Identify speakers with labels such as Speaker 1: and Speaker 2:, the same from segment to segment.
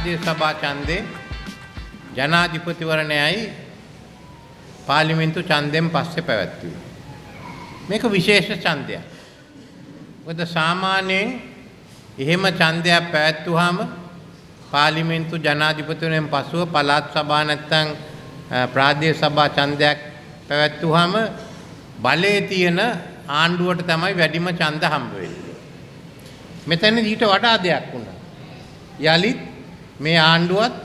Speaker 1: ප්‍රාදේශ සභා ඡන්දේ ජනාධිපතිවරණයයි පාර්ලිමේන්තු ඡන්දයෙන් පස්සේ පැවැත්වුවේ. මේක විශේෂ ඡන්දයක්. මොකද සාමාන්‍යයෙන් එහෙම ඡන්දයක් පැවැත්වුවාම පාර්ලිමේන්තු ජනාධිපතිවරණයෙන් පසුව පළාත් සභා නැත්තම් ප්‍රාදේශ සභා ඡන්දයක් පැවැත්වුවාම බලයේ තියෙන ආණ්ඩුවට තමයි වැඩිම ඡන්ද හම්බ වෙන්නේ. මෙතන ඊට වඩා දෙයක් වුණා. යලිත් මේ ආණ්ඩුවත්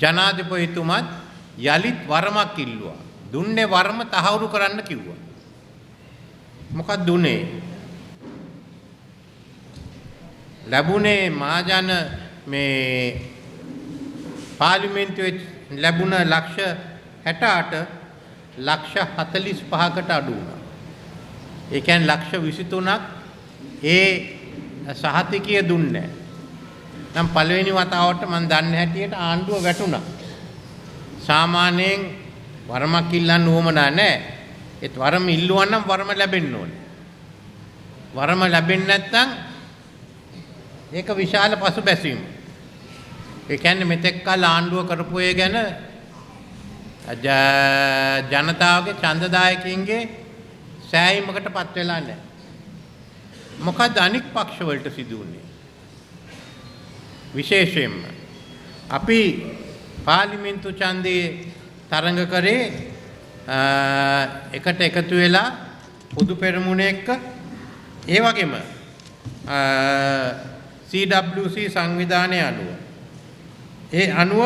Speaker 1: ජනාධිපතිතුමත් යලිත් වරමක් ඉල්ලුවා. දුන්නේ වරම තහවුරු කරන්න කිව්වා. මොකක්ද දුන්නේ? ලැබුණේ මහජන මේ පාර්ලිමේන්තුවේ ලැබුණ ලක්ෂ 68 ලක්ෂ 45කට අඩු වුණා. ඒ කියන්නේ ලක්ෂ 23ක් ඒ සහතිකය දුන්නේ. නම් පළවෙනි වතාවට මම දන්න හැටියට ආණ්ඩුව වැටුණා. සාමාන්‍යයෙන් වරමක් ඉල්ලන්න උවමනා නෑ. ඒත් වරම ඉල්ලුවා නම් වරම ලැබෙන්න ඕනේ. වරම ලැබෙන්නේ නැත්නම් ඒක විශාල පසුබැසීම. ඒ කියන්නේ මෙතෙක් කල් ආණ්ඩුව කරපු ඒ ගැන ජනතාවගේ ඡන්දදායකින්ගේ සෑහීමකට පත් වෙලා නැහැ. මොකද්ද අනික් පක්ෂ වලට සිදු වුනේ? විශේෂයෙන්ම අපි පාර්ලිමේන්තු ඡන්දයේ තරඟ කරේ එකට එකතු වෙලා පොදු පෙරමුණ එක්ක, ඒ වගේම CWC සංවිධානය අනුව ඒ අනුව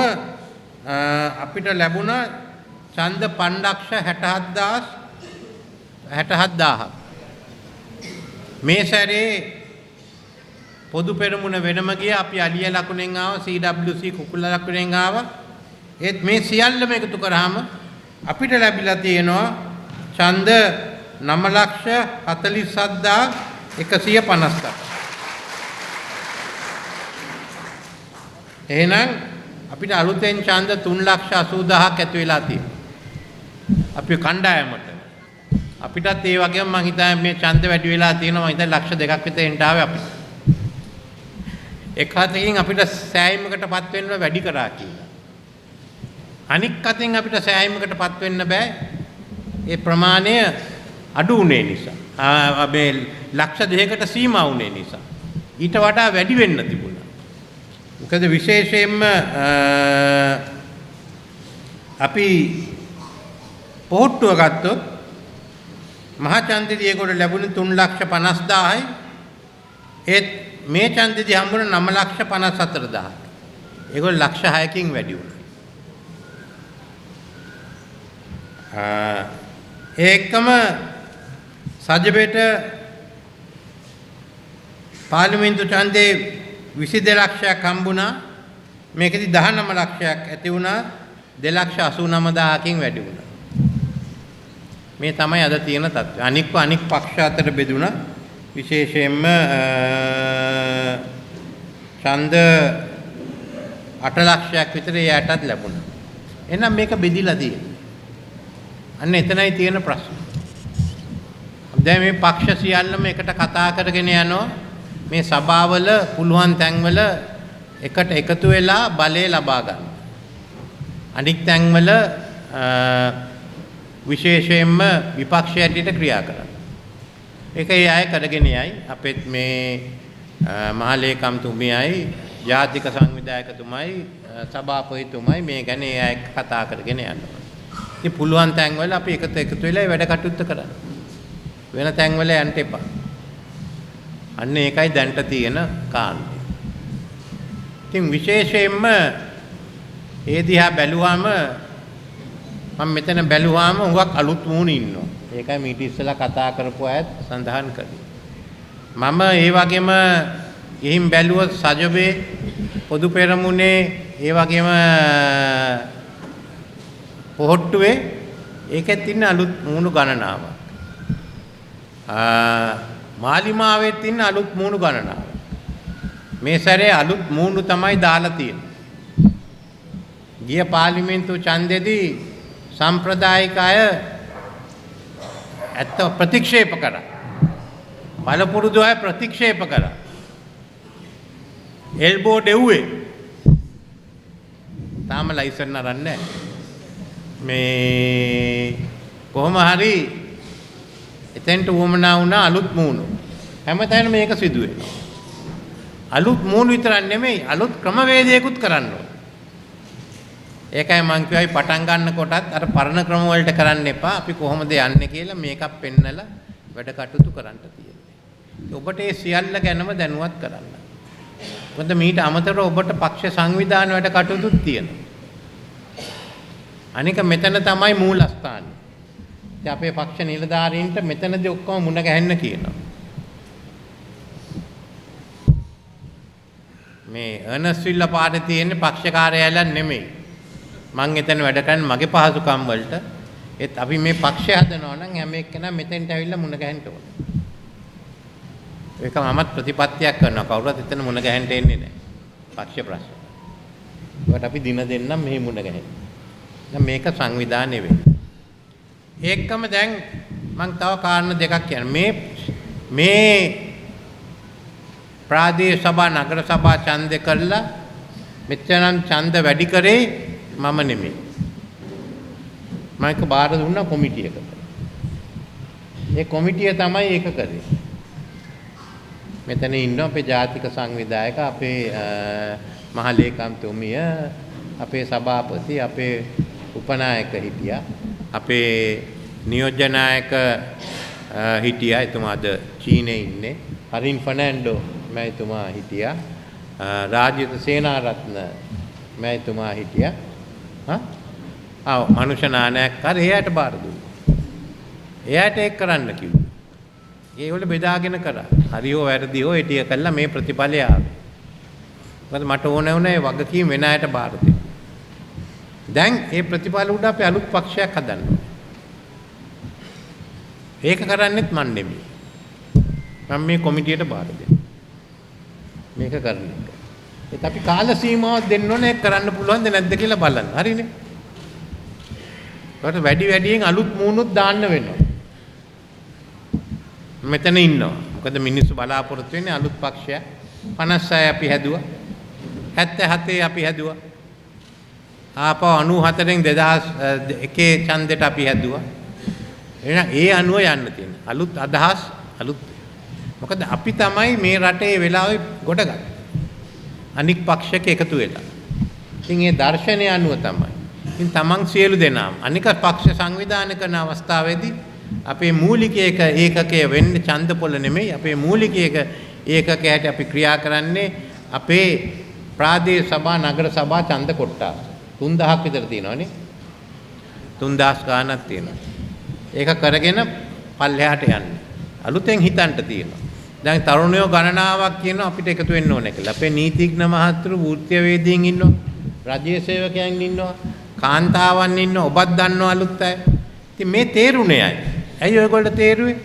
Speaker 1: අපිට ලැබුණ ඡන්ද 5,67,000. මේ සැරේ පොදු පෙරමුණ වෙනම ගියා. අපි අලිය ලකුණෙන් ආවා, CWC කුකුල ලකුණෙන් ආවා. ඒත් මේ සියල්ලම එකතු කරාම අපිට ලැබිලා තියෙනවා ඡන්ද 9,47,158. එහෙනම් අපිට අලුතෙන් ඡන්ද 3,80,000ක් ඇති වෙලා තියෙනවා. අපි කණ්ඩායමට. අපිටත් ඒ වගේම මං හිතන්නේ මේ ඡන්ද වැඩි වෙලා තියෙනවා. මං හිතන්නේ ලක්ෂ 2ක් විතර එන්න ආවේ අපිට. එක් අතකින් අපිට සෑයීමකටපත් වෙන්න වැඩි කරා කියලා. අනික් අතින් අපිට සෑයීමකටපත් වෙන්න බෑ. ඒ ප්‍රමාණය අඩු වුණේ නිසා. මේ ලක්ෂ 2කට සීමා වුණේ නිසා. ඊට වඩා වැඩි වෙන්න තිබුණා. මොකද විශේෂයෙන්ම අපි පොහොට්ටුව ගත්තොත් මහා ඡන්දෙදී ඒගොල්ලෝ ලැබුණේ 3,50,000යි. ඒත් මේ ඡන්දෙදී හම්බුණ 9,54,000. ඒගොල්ලෝ ලක්ෂ 6කින් වැඩි වුණා. ඒකම සජබේට පාර්ලිමේන්තු ඡන්දේ 22 ලක්ෂයක් හම්බුණා. මේකෙදි 19 ලක්ෂයක් ඇති වුණා. 2,89,000කින් වැඩි වුණා. මේ තමයි අද තියෙන තත්ත්වය. අනික්ව අනික් පක්ෂ අතර බෙදුණා. විශේෂයෙන්ම ඡන්ද 8 ලක්ෂයක් විතර ඒ අයටත් ලැබුණා. එහෙනම් මේක බෙදිලා තියෙන්නේ. අන්න එතනයි තියෙන ප්‍රශ්න. දැන් මේ පක්ෂ සියල්ලම එකට කතා කරගෙන යනවා. මේ සභාවල පුළුවන් තැන්වල එකට එකතු වෙලා බලය ලබා ගන්න. අනික් තැන්වල විශේෂයෙන්ම විපක්ෂ හැටියට ක්‍රියා කරන්න. ඒක ඒ අය කරගෙන යයි. අපෙත් මේ මහලේකම්තුමියයි ජාතික සංවිධායකතුමයි සභාපතිතුමයි මේ ගැන ඒ අය කතා කරගෙන යනවා. ඉතින් පුළුවන් තැන්වල අපි එකට එකතු වෙලා වැඩ කටයුත්ත කරන්න. වෙන තැන්වල යන්න එපා. අන්න ඒකයි දැන්ට තියෙන කාරණේ. ඉතින් විශේෂයෙන්ම ඒ දිහා බැලුවාම මම මෙතන බැලුවාම හුඟක් අලුත් මූණ ඉන්නවා. ඒකයි මීට ඉස්සෙල්ලා කතා කරපු අයත් සඳහන් කළේ. මම ඒ වගේම ගිහින් බැලුවොත් සජබේ පොදු පෙරමුණේ ඒ වගේම පොහොට්ටුවේ ඒකෙත් ඉන්න අලුත් මූණු ගණනාවක්. මාලිමාවෙත් ඉන්න අලුත් මූණු ගණනාවක්. මේ සැරේ අලුත් මූණු තමයි දාලා තියෙන්නේ. ගිය පාර්ලිමේන්තු ඡන්දෙදී සම්ප්‍රදායික අය ඇත්ත ප්‍රතික්ෂේප කරා. බලපුරුදු අය ප්‍රතික්ෂේප කරා. එල්බෝ දෙව්වේ. තාම ලයිසන් අරන් නැහැ. මේ කොහොම හරි එතෙන්ට උවමනා වුණා අලුත් මූණු. හැමතැනම මේක සිදු වෙනවා. අලුත් මූණු විතරක් නෙමෙයි අලුත් ක්‍රමවේදයකුත් කරන්න ඕන. ඒකයි මං කිව්වයි පටන් ගන්න කොටත් අර පරණ ක්‍රම වලට කරන්න එපා. අපි කොහොමද යන්නේ කියලා මේකක් පෙන්නලා වැඩ කටයුතු කරන්න තියෙන්නේ. ඔබට ඒ සියල්ල ගැනම දැනුවත් කරන්න. මොකද මීට අමතරව ඔබට පක්ෂ සංවිධාන වැඩ කටයුතුත් තියෙනවා. අනික මෙතන තමයි මූලස්ථානය. ඉතින් අපේ පක්ෂ නිලධාරීන්ට මෙතනදී ඔක්කොම මුණ ගැහෙන්න කියනවා. මේ අර්නස්විල්ල පාරේ තියෙන පක්ෂ කාර්යාලයක් නෙමෙයි. මං එතන වැඩ කරන්නේ මගේ පහසුකම් වලට. ඒත් අපි මේ පක්ෂය හදනවා නම් හැම එක්කෙනා මෙතෙන්ට ඇවිල්ලා මුණ ගැහෙන්න ඕනේ. ඒක මමත් ප්‍රතිපත්තියක් කරනවා. කවුරුත් එතන මුණ ගැහෙන්න එන්නේ නැහැ. පක්ෂ ප්‍රශ්න. ඒකට අපි දින දෙන්නම් මෙහි මුණ ගැහෙන්න. දැන් මේක සංවිධානය වෙන්නේ. ඒකම දැන් මං තව කාරණා දෙකක් කියන්න. මේ මේ ප්‍රාදේශ සභා නගර සභා ඡන්දය කරලා මෙච්චරම් ඡන්ද වැඩි කරේ මම නෙමෙයි. මම ඒක බාර දුන්නා කොමිටියකට. ඒ කොමිටිය තමයි ඒක කරේ. මෙතන ඉන්න අපේ ජාතික සංවිධායක, අපේ මහලේකම්තුමිය, අපේ සභාපති, අපේ උපනායක හිටියා, අපේ නියෝජ්‍ය නායක හිටියා, එතුමා අද චීනේ ඉන්නේ. හරින් ෆර්නැන්ඩෝ මැතිතුමා හිටියා. රාජිත සේනාරත්න මැතිතුමා හිටියා. ආ මනුෂ්‍ය නානයක් හරි එයාට බාර දුන්නා. එයාට ඒක කරන්න කිව්වා. ඒගොල්ලෝ බෙදාගෙන කරා. හරි හෝ වැරදි හෝ ඒ ටික කළා මේ ප්‍රතිඵලය ආවේ. මොකද මට ඕන වුණා ඒ වගකීම් වෙන අයට බාර දෙන්න. දැන් ඒ ප්‍රතිඵල උඩ අපි අලුත් පක්ෂයක් හදන්න ඕනේ. ඒක කරන්නෙත් මන් නෙමෙයි. මම මේ කොමිටියට බාර දෙනවා. මේක කරන එක. ඒත් අපි කාල සීමාවක් දෙන්න ඕනේ ඒක කරන්න පුළුවන්ද නැද්ද කියලා බලන්න. හරිනේ? ඒකට වැඩි වැඩියෙන් අලුත් මූණුත් දාන්න වෙනවා. මෙතන ඉන්නවා. මොකද මිනිස්සු බලාපොරොත්තු වෙන්නේ අලුත් පක්ෂයක්. 56 අපි හැදුවා. 77 අපි හැදුවා. ආපහු 94න් 2001 ඡන්දෙට අපි හැදුවා. එහෙනම් ඒ අනුව යන්න තියෙනවා. අලුත් අදහස් අලුත්. මොකද අපි තමයි මේ රටේ වෙලාවේ ගොඩගත්තේ. අනික් පක්ෂයක එකතු වෙලා. ඉතින් ඒ දර්ශනය අනුව තමයි. ඉතින් තමන් සියලු දෙනාම අනික පක්ෂ සංවිධානය කරන අවස්ථාවේදී අපේ මූලික ඒකකය වෙන්න ඡන්ද පොළ නෙමෙයි. අපේ මූලික ඒකකයට අපි ක්‍රියා කරන්නේ අපේ ප්‍රාදේශ සභා නගර සභා ඡන්ද කොට්ටාස 3000ක් විතර තියෙනවනේ. 3000 ගාණක් තියෙනවා. ඒක කරගෙන පල්ලෙහාට යන්න. අලුතෙන් හිතන්න තියෙනවා. දැන් තරුණයෝ ගණනාවක් කියනවා අපිට එකතු වෙන්න ඕනේ කියලා. අපේ නීතිඥ මහත්තුරු වෘත්තීයවේදීන් ඉන්නවා. රජයේ සේවකයන් ඉන්නවා. කාන්තාවන් ඉන්නවා. ඔබත් දන්නවා අලුත් අය. ඉතින් මේ තේරුනේ අය. ඇයි ඔයගොල්ලෝ තේරුවේ?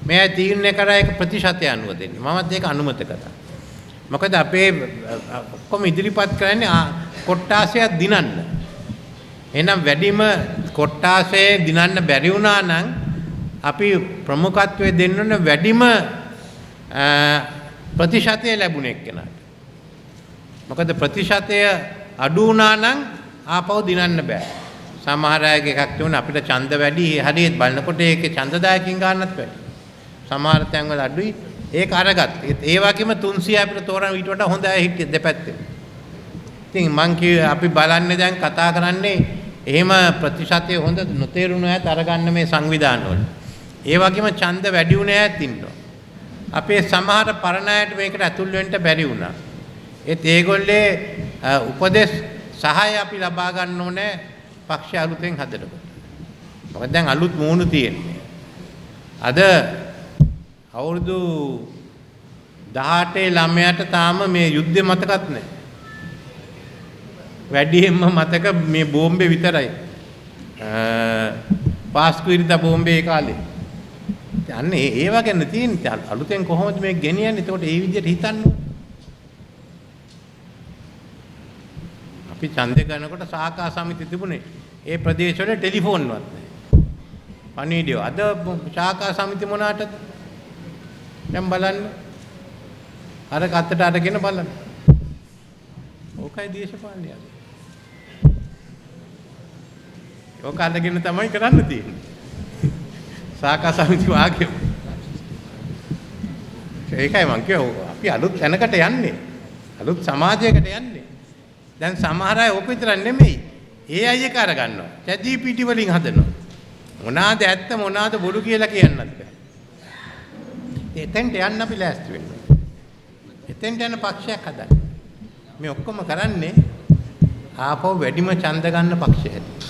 Speaker 1: මේ අය තීරණය කරා ඒක ප්‍රතිශතය අනුව දෙන්නේ. මමත් ඒක අනුමත කරා. මොකද අපේ ඔක්කොම ඉදිරිපත් කරන්නේ කොට්ටාසයක් දිනන්න. එහෙනම් වැඩිම කොට්ටාසයේ දිනන්න බැරි වුණා නම් අපි ප්‍රමුඛත්වය දෙන්න ඕන වැඩිම ප්‍රතිශතය ලැබුණ එක්කෙනාට. මොකද ප්‍රතිශතය අඩු වුණා නම් ආපහු දිනන්න බෑ. සමහර අයගේ එකක් තිබුණා අපිට ඡන්ද වැඩි, හරියට බලනකොට ඒකේ ඡන්දදායකින් ගන්නත් වැඩි. සමහර තැන්වල අඩුයි, ඒක අරගත්තා. ඒ වගේම 300 අපිට තෝරන ඊට වඩා හොඳ අය හිටියේ දෙපැත්තේ. ඉතින් මං කිව්වේ අපි බලන්නේ දැන් කතා කරන්නේ එහෙම ප්‍රතිශතය හොඳ නොතේරුණු අයත් අරගන්න මේ සංවිධාන වල. ඒ වගේම ඡන්ද වැඩි වුණ අයත් ඉන්නවා. අපේ සමහර පරණ අයට මේකට ඇතුල් වෙන්න බැරි වුණා. ඒත් ඒගොල්ලේ උපදෙස් සහාය අපි ලබා ගන්න ඕනේ පක්ෂ අලුතෙන් හදනකොට. මොකද දැන් අලුත් මූණු තියෙන්නේ. අද අවුරුදු 18 ළමයාට තාම මේ යුද්ධය මතකත් නැහැ. වැඩියෙන්ම මතක මේ බෝම්බේ විතරයි. පාස්කු ඉරිදා බෝම්බේ ඒ කාලේ. අන්න ඒවා ගැන තියෙන අලුතෙන් කොහොමද මේක ගෙනියන්නේ? එතකොට ඒ විදිහට හිතන්න ඕනේ. අපි ඡන්දේ කරනකොට සාකා සමිති තිබුණේ. ඒ ප්‍රදේශවල ටෙලිෆෝන්වත් නැහැ. පණිවිඩය. අද ශාඛා සමිති මොනාටද? දැන් බලන්න. අර කත්තට අරගෙන බලන්න. ඕකයි දේශපාලනය. ඕක අල්ලගෙන තමයි කරන්න තියෙන්නේ. සාකා සමිති වාගේම. ඒකයි මං කිව්වේ අපි අලුත් තැනකට යන්නේ. අලුත් සමාජයකට යන්නේ. දැන් සමහර අය ඕක විතරක් නෙමෙයි. ඒ අය එක අර ගන්නවා. Chat GPT වලින් හදනවා. මොනවාද ඇත්ත මොනවාද බොරු කියලා කියන්නත් බෑ. එතෙන්ට යන්න අපි ලෑස්ති වෙන්න. එතෙන්ට යන පක්ෂයක් හදන්න. මේ ඔක්කොම කරන්නේ ආපහු වැඩිම ඡන්ද ගන්න පක්ෂය හැටියට.